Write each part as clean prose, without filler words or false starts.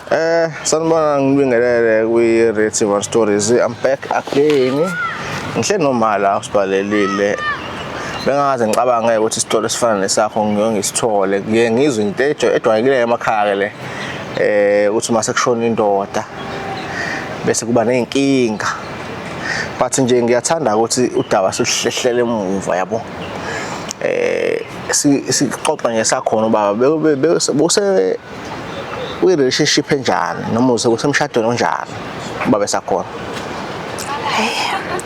Sanibona, ngibingelele kwi-Reality One Stories. I'm back again. Ngihle nomala usibhalelile. Bengaze ngicabange ukuthi isitolo esifana nesakho ngiyoke ngisithole. Ngiye ngizwe into ejwayelekile emakhaya ke le. Ukuthi uma sekushona indoda bese kuba nezinkinga. But nje ngiyathanda ukuthi udaba sihlehlela emuva, yabo. Sixoxa ngesakhona ubaba buse kwi-relationship enjani noma usemshadweni onjani ubaba esakhona?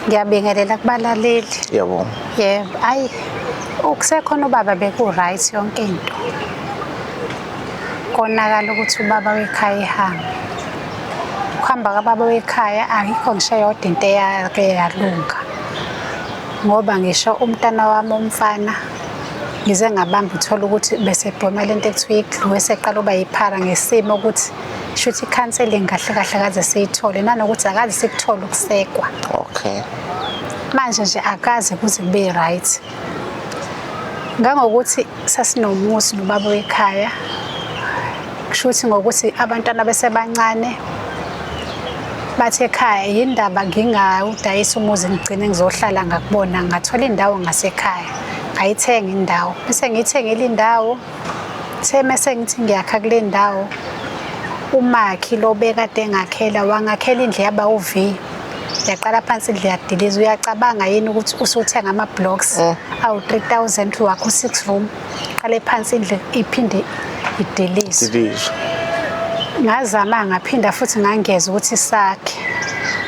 Ngiyabingelela kubalaleli. Yebo. Yebo, ayi, ukusekhona ubaba beku-right yonke into. Konakala ukuthi ubaba wekhaya ehambe. Ukuhamba kababa wekhaya akikho ngisho eyodwa into eyake yalunga. Ngoba ngisho umntana wami umfana ngize ngabamba uthola ukuthi besebhoma lento ekuthiwa i-glue, eseqala uba yiphara ngesimo ukuthi shuthi i-counselling kahle kahle kaze siyithole, nanokuthi akaze sikuthole ukusekwa. Manje nje akaze kuze kube right. Ngangokuthi sasinomuzi nobaba wekhaya, kusho ukuthi ngokuthi abantwana besebancane bathi ekhaya yindaba ngingawudayisa umuzi ngigcine ngizohlala ngakubona, ngathola indawo ngasekhaya, ngayithenga indawo. Bese ngiyithengile indawo, the mese ngithi ngiyakha kule ndawo, umakhi lo bekade engakhela wangakhela indlu yaba u-V, yaqala phansi indlu yadiliza. Uyacabanga yini ukuthi usuthenga ama-blocks awu-3000 wakho u-6 room, qale phansi indlu iphinde idilizwe? Dilizwe. Ngazama ngaphinda futhi ngangeza ukuthi sakhe.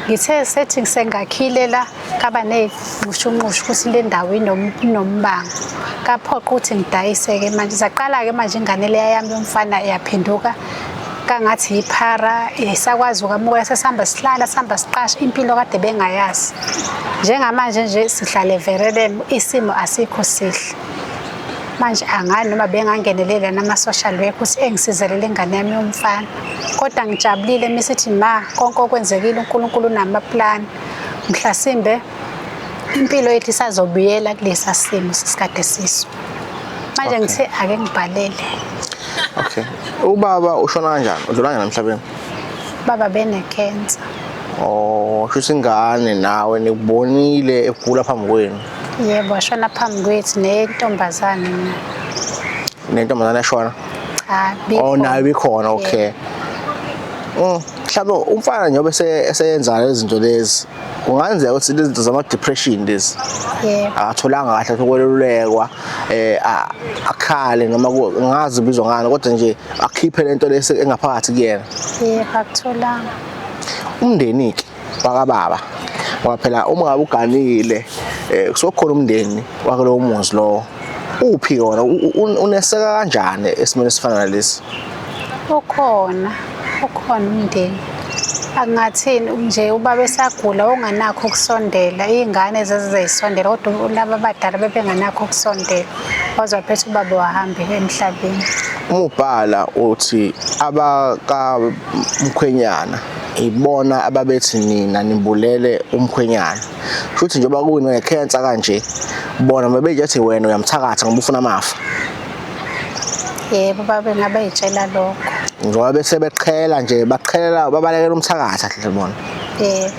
Ngithe sethi sengakhile la, kaba ney'nqushunqushu ukuthi le ndawo inombango, kaphoqa ukuthi ngidayise-ke manje. Zaqala-ke manje ingane leya yami yomfana yaphenduka kangathi yiphara, isakwazi ukwamukela. Sesihamba sihlala, sihamba siqasha impilo kade bengayazi. Njengamanje nje sihlala everelem, isimo asikho sihle. Manje angani noma bengangenelela nama-social work ukuthi engisizelele ingane yami yomfana, kodwa ngijabulile misithi ma konke okwenzekile uNkulunkulu unamaplani, mhlasimbe impilo yethu isazobuyela kulesa simo sesikade siso. Manje ngithe ake ngibhalele. Okay. Ubaba ushona kanjani? Udlula kanjani emhlabeni? Baba bene-cancer. Oh, shuthi ingane nawe nikubonile egula phambi kwenu. Yebo, washona phambi kwethu nentombazane nayo. Nentombazane yashona? Cha. Oh, nayo ibikhona, okay. Mhlawumbe umfana njengoba eseyenza lezi zinto lezi, kungenzeka ukuthi lezi zinto zama-depression lezi. Akatholanga kahle ukwelulekwa, akhale noma ngazi ubizwa ngani, kodwa nje akhiphe lento lesi engaphakathi kuyena. Yebo, akutholanga. Umndeni-ke wakababa, ngoba phela uma ngabe uganile, kusuke kukhona umndeni wakulowo muzi lowo. Uphi yona? Uneseka kanjani esimweni esifana nalesi? Ukhona, ukhona umndeni. Angathini nje ubaba esagula onganakho ukusondela, iy'ngane zazizayisondela, kodwa laba abadala bebenganakho ukusondela. Waze waphetha ubaba wahamba emhlabeni. Uma ubhala uthi abakamkhwenyana ibona ababethi nina nibulele umkhwenyana, futhi njengoba kunekhensa kanje, bona bebethi wena uyamthakatha ngoba ufuna amafa. Yebo, babe ngabeyitshela lokho. Ngoba bese beqhela nje, baqhelela babalekela umthakatha hle bona. Yebo.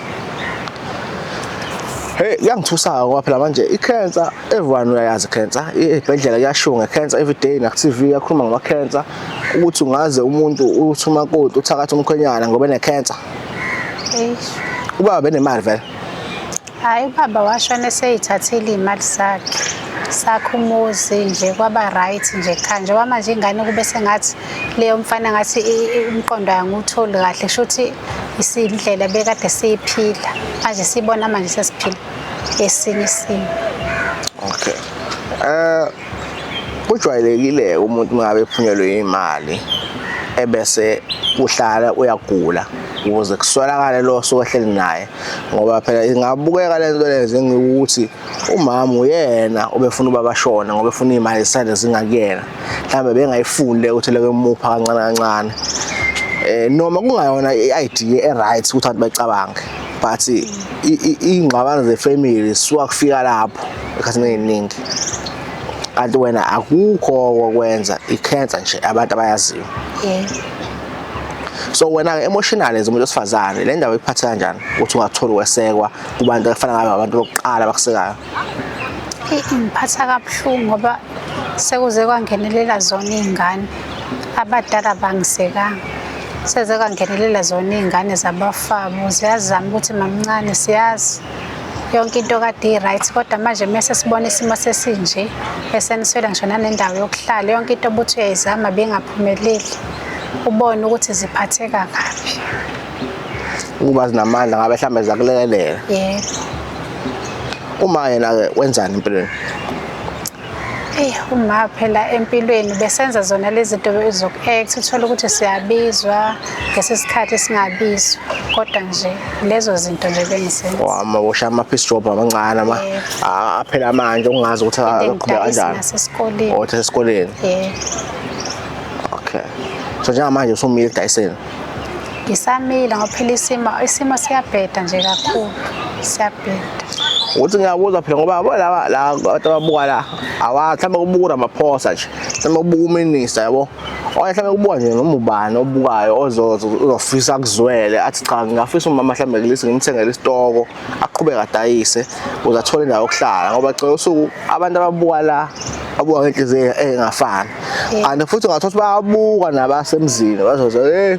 Hey, kuyangithusa ngoba phela manje i-cancer, everyone uyayazi i-cancer. Ibhedlela kuyashiwo nge-cancer every day, na TV yakhuluma ngama-cancer, ukuthi ungaze umuntu uthi umakoti uthakatha umkhwenyana ngoba ene-cancer. Eish. Ubaba benemali vele? Hayi, ubaba washona eseyithathile iy'mali zakhe. Sakha umuzi nje kwaba right nje ekhaya. Njengoba manje ingane kube sengathi leyo mfana ngathi umqondo angiwutholi kahle, kusho ukuthi isindlela bekade siyiphila. Manje sibona manje sesiphila esinye isimo. Okay. Kujwayelekile umuntu ngabe ephunyelwe imali ebese uhlala uyagula ukuze kuswelakale lo osuke ehleli naye, ngoba phela ingabukeka le nto leyo njengokuthi umama uyena obefuna ubaba ashone ngoba efuna iy'mali zisale zingakuyena, mhlawumbe bengayifuni le ukuthi leke emupha kancane kancane, noma kungayona i-idea e-right ukuthi abantu bayicabange, but iy'ngxabano ze-family zisuka kufika lapho esikhathini ey'ningi, kanti wena akukho okwenza i-cancer nje abantu abayaziyo. Yebo. So wena-ke emotionally as umuntu wesifazane, le ndaba ikuphatha kanjani ukuthi ungatholi ukwesekwa kubantu abafana ngabe abantu bokuqala abakusekayo? Ingiphatha kabuhlungu ngoba sekuze kwangenelela zona iy'ngane, abadala bangisekanga. Seze kwangenelela zona iy'ngane zabafabo, ziyazama ukuthi mamncane siyazi yonke into kade i-right, kodwa manje mese sibona isimo sesinje, eseniswela ngisho nanendawo yokuhlala, yonke into obuthi uyayizama bingaphumeleli, ubone ukuthi ziphatheka kabi. Ukuba zinamandla ngabe mhlawumbe zakulekelela. Yebo. Uma yena-ke wenzani empilweni? Eyi, uma phela empilweni besenza zona lezi zinto zoku-act, uthole ukuthi siyabizwa ngesikhathi singabizwa, kodwa nje lezo zinto nje bengizenza. Wama usha ama-piece job amancane ama Yebo. aphela manje ungazi ukuthi Phinde aqhubeka ngidayise kanjani. nasesikoleni. Oh, esikoleni. Yebo. Okay. So njengamanje usumile ekudayiseni. Ngisamile ngoba phela isimo siyabheda nje kakhulu, siyabheda. Ukuthi ngiyabuza phela ngoba yabo laba la abantu ababuka la awazi mhlawumbe kubuka uRamaphosa nje, mhlawumbe kubuka uminister yabo. Okanye mhlawumbe kubuka nje noma ubani obukayo ozofisa akuzwele athi cha ngingafisa umama mhlawumbe kulisi ngimthengele isitoko aqhubeke adayise ukuze athole indawo yokuhlala ngoba gcina usuku abantu ababuka la babuka ngenhliziyo engafani. Kanti futhi ungathola ukuthi bayabuka nabasemzini bazoze hey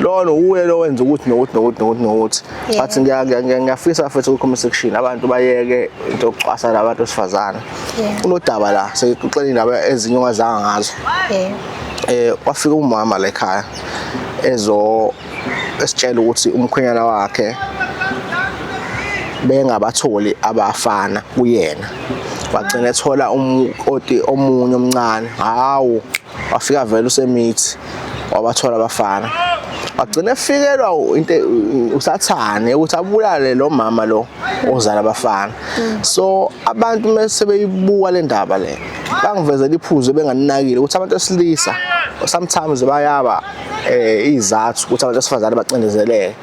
lona uye lo wenza ukuthi nokuthi nokuthi nokuthi nokuthi. But ngiyafisa futhi ku comment section abantu bayeke into yokucwasa labantu besifazane. Kunodaba la sekuxela indaba ezinye ongazanga ngazo. Kwafika umama la ekhaya ezo esitshela ukuthi umkhwenyana wakhe bengabatholi abafana kuyena, wagcina ethola umkoti omunye omncane. Hawu, wafika vele usemithi wabathola abafana, wagcina efikelwa into usathane ukuthi abulale lo mama lo ozala abafana. So abantu mase beyibuka le ndaba le bangivezela iphuzu benganinakile ukuthi abantu besilisa sometimes bayaba izathu ukuthi abantu besifazane bacindezeleke,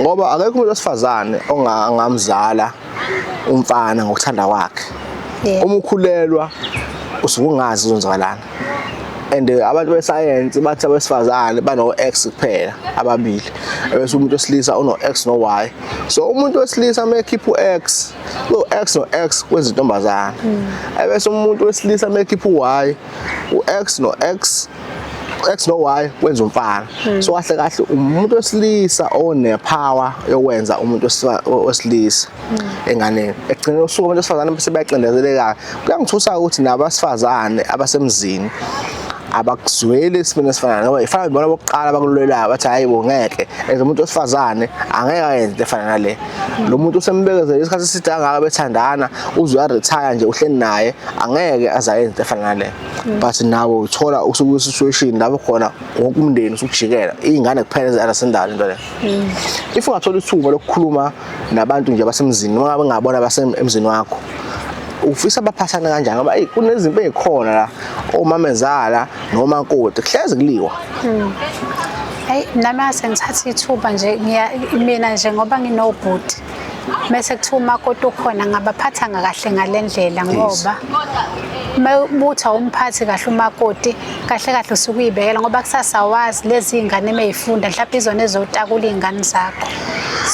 ngoba akekho umuntu wesifazane ongamzala umfana ngokuthanda kwakhe. Uma ukhulelwa usuke ungazi uzonzakalana, and abantu besayensi bathi abesifazane bano-X kuphela ababili, ebese umuntu wesilisa uno-X no-Y. So umuntu wesilisa uma ekhipha u-X, lo-X no-X kwenza intombazane, ebese umuntu wesilisa uma ekhipha u-Y, u-X no-X, X no Y kwenza umfana. So kahle kahle umuntu wesilisa one-power yokwenza umuntu wesilisa enganeni. Ekugcineni usuku abantu besifazane bese bayacindezeleka. Kuyangithusa ukuthi nabasifazane abasemzini abakuzweli esimeni esifanayo, ngoba ifana bona bokuqala abakulwelayo bathi hayi bo ngeke as umuntu wesifazane angeke ayenze into efana nale. Lo muntu usembekezele isikhathi eside kangaka bethandana, uze uya-retire nje uhleli naye, angeke aze ayenze into efana nale. But nawe uthola usuku situation lapho khona wonke umndeni usukujikela, iy'ngane kuphela ezi-understandayo into le. If ungathola ithuba lokukhuluma nabantu nje abasemzini, noma ngabe ngabona abasemzini wakho, ufisa baphathane kanjani? Ngoba eyi kunezinto ey'khona la omamezala nomakoti kuhlezi kuliwa. Hayi, nami ase ngithatha ithuba nje mina nje ngoba nginobhuti, mese kuthiwa umakoti ukhona ngabaphatha kahle ngale ndlela, ngoba uma uthi awumphathi kahle umakoti kahle kahle usuke uyibekela, ngoba kusasa awazi lezi iy'ngane mey'funda mhlawumbe izona ezotakula iy'ngane zakho.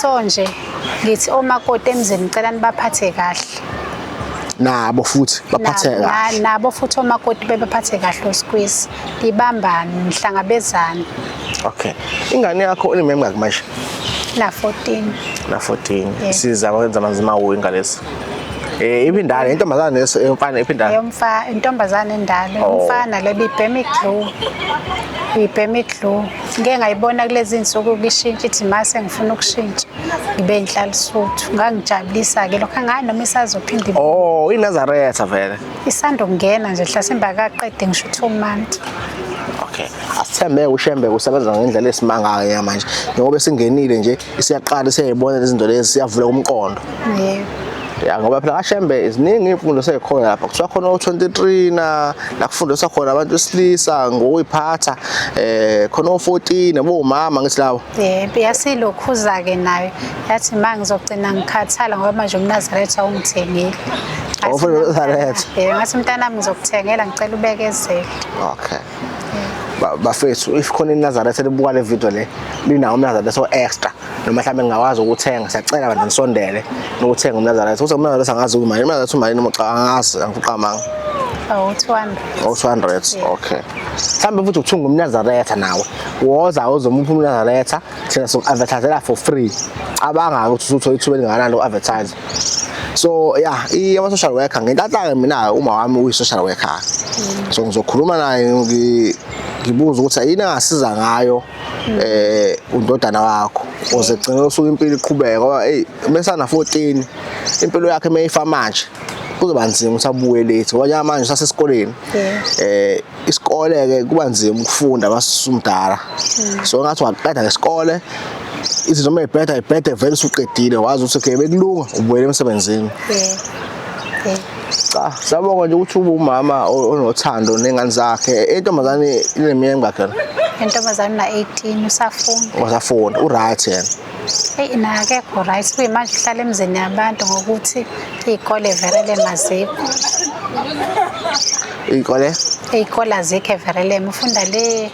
So nje ngithi omakoti emzini ngicela nibaphathe kahle. Nabo futhi baphatheke kahle. Nabo futhi omakoti bebaphathe kahle oSqueeze, ibambane nihlangabezane. Okay. Ingane yakho ineminyaka manje? Na 14. Na 14. Yeah. Sizama kwenza amanzima awo ingalesi. Iphindane intombazane leso emfana iphindane. Eyomfa intombazane endala, Oh. umfana le bibhema iglue. Ibhema iglue. Ngike ngayibona kulezi insuku kushintsha ithi mase ngifuna ukushintsha. Ngibe inhlalisuthi. Ngangijabulisa ke lokho angazi noma isazophinda ibuye. Oh, iNazaretha vele. Isanda kungena nje hlasimba akaqede ngisho 2 months. Okay. Asithembe uShembe usebenza ngendlela esimanga ke manje. Njengoba singenile nje isiyaqala siyayibona lezi zinto lezi, siyavula umqondo. Yebo. Ya, ngoba phela kaShembe ziningi imfundo seyikhona lapha. Kuthiwa khona o23 na la kufundiswa khona abantu besilisa ngokuyiphatha, khona o14 nabomama ngithi lawo. Yebo, yasilokhuza ke nayo. Yathi ma ngizogcina ngikhathala ngoba manje umNazaretha ungithengile. Ngathi, Ufuna umNazaretha? Yebo, ngathi mntanami ngizokuthengela ngicela ubekezele. Okay. Bafethu, if khona iNazaretha elibuka le video le, linawo umNazaretha o-extra noma mhlawumbe ngingakwazi ukuthenga, siyacela abantu nisondele nokuthenga umNazaretha. Ukuthi umNazaretha angazi imali, umNazaretha imali noma cha, angazi, angiqamanga. Oh, 200. Oh, 200, okay. Mhlawumbe futhi ukuthunga umNazaretha nawe, woza uzomupha umNazaretha, thina soku-advertisela for free. Cabanga-ke ukuthi usuthola ithuba elingakanani loku-advertise. So yeah, ama-social worker ngenhlanhla-ke mina uma wami uyi-social worker, so ngizokhuluma naye ngibuze ukuthi yini angasiza ngayo undodana wakho uze gcine usuke impilo iqhubeke, ngoba hey, mesana 14 impilo yakhe meyifa manje kuzoba nzima ukuthi abuye late, ngoba njengamanje usasesikoleni. Isikole ke kuba nzima ukufunda masumdala, so ngathi waqeda ngesikole izinto uma ibheda ibhede vele usuqedile, wazi ukuthi okay, bekulunga ubuyele emsebenzini. Yeah. Cha, siyabonga nje ukuthi ube umama onothando nengane zakhe. Intombazane ineminyaka emingakhi yona? Intombazane una 18, usafunda. Usafunda, u-right yena? Eyi, naye akekho right. Kuyimanje uhlala emzini yabantu ngokuthi iy'kole Verelem azikho. Iy'kole? Iy'kole azikho eVerelem, ufunda le.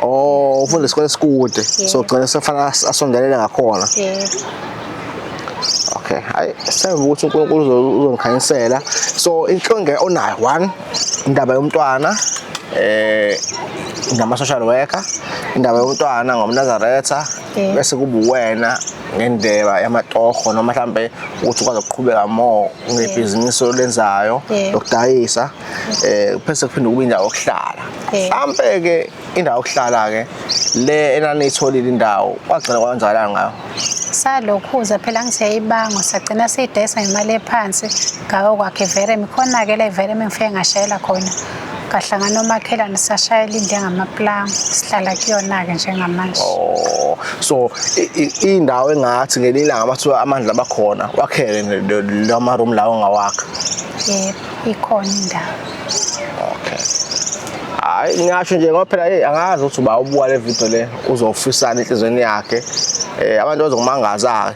Oh, ufunda isikole esikude. Yeah. So gcina sefana asondelele ngakhona. Yebo. Okay, hayi, sithemba ukuthi uNkulunkulu uzongikhanyisela. So inkinga onayo, one, indaba yomntwana ngama social worker, indaba yomntwana ngomNazaretha, bese kuba uwena ngendeba yamatoho noma mhlambe ukuthi ukwazi ukuqhubeka more ngebhizinisi olenzayo lokudayisa, bese kuphinde kube indawo yokuhlala. Mhlambe ke indawo yokuhlala ke le enaniyitholile indawo, kwagcina kwenzakalani ngayo? Salokhuza phela, ngithi yayibangwa, sagcina siyidayisa ngemali ephansi ngayo kwakhe eVerem. Khona-ke la eVerem engifike ngashayela khona, ngahlangana omakhelwane, sashayela indlu engamapulango, sihlala kuyona-ke njengamanje. Oh, so indawo engathi ngelinye ilanga amathuba amandla abakhona wakhele lama room lawo ongawakha. Yebo, ikhona indawo. Okay. Hayi, ngingasho nje ngoba phela hey, angazi ukuthi uba ubuka le video le uzofisana enhlizweni yakhe. Abantu bazokumangaza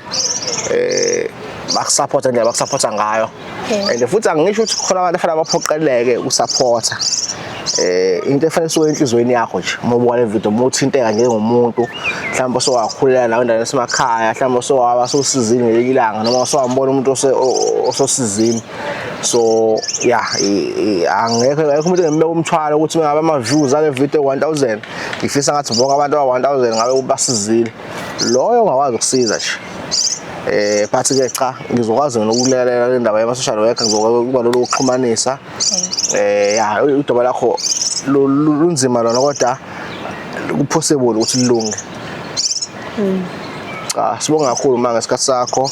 ke. Bakusupport indlela bakusupporta ngayo. And futhi angisho ukuthi khona abantu afanele baphoqeleke ukusupporta. Into efanele isuke enhlizweni yakho nje uma ubuka le video, uma uthinteka njengomuntu mhlawumbe osowakhulela nawe endaweni esemakhaya, mhlawumbe osowaba sosizini ngelinye ilanga noma osowambona umuntu ososizini. So yeah, angekho akekho umuntu engimeka umthwalo ukuthi ngabe ama views ale video 1000, ngifisa ngathi bonke abantu aba 1000 ngabe basizile. Loyo ongakwazi ukusiza nje. But ke cha, ngizokwazi mina ukulekelela le ndaba yama social worker, ngizokwazi ukuba lolu ukuxhumanisa. Ya, udaba lakho lunzima lona, kodwa kupossible ukuthi lilunge. Cha, sibonga kakhulu ma ngesikhathi sakho.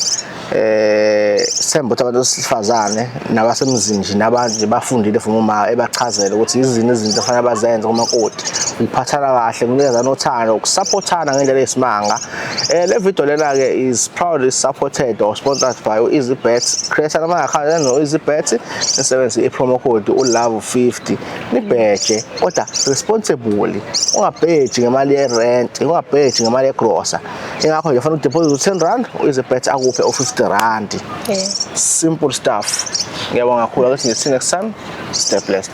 Sithemba ukuthi abantu besifazane nabasemzini nje nabantu nje bafundile from uma ebachazela ukuthi izini izinto afanele bazenze kumakoti, ukuphathana kahle, kunikezana uthando, ukusupportana ngendlela eyisimanga. Le video lena ke is proudly supported or sponsored by EasyBet. Create ama account no EasyBet, nisebenzise i-promo code uLove50, nibheje kodwa responsibly, ungabheji ngemali ye-rent, ungabheji ngemali yegrosa. Ingakho nje fanele udeposit u-10 rand, u-EasyBet akuphe u-50 rand. Simple stuff. Ngiyabonga kakhulu, ake see you next time, stay blessed.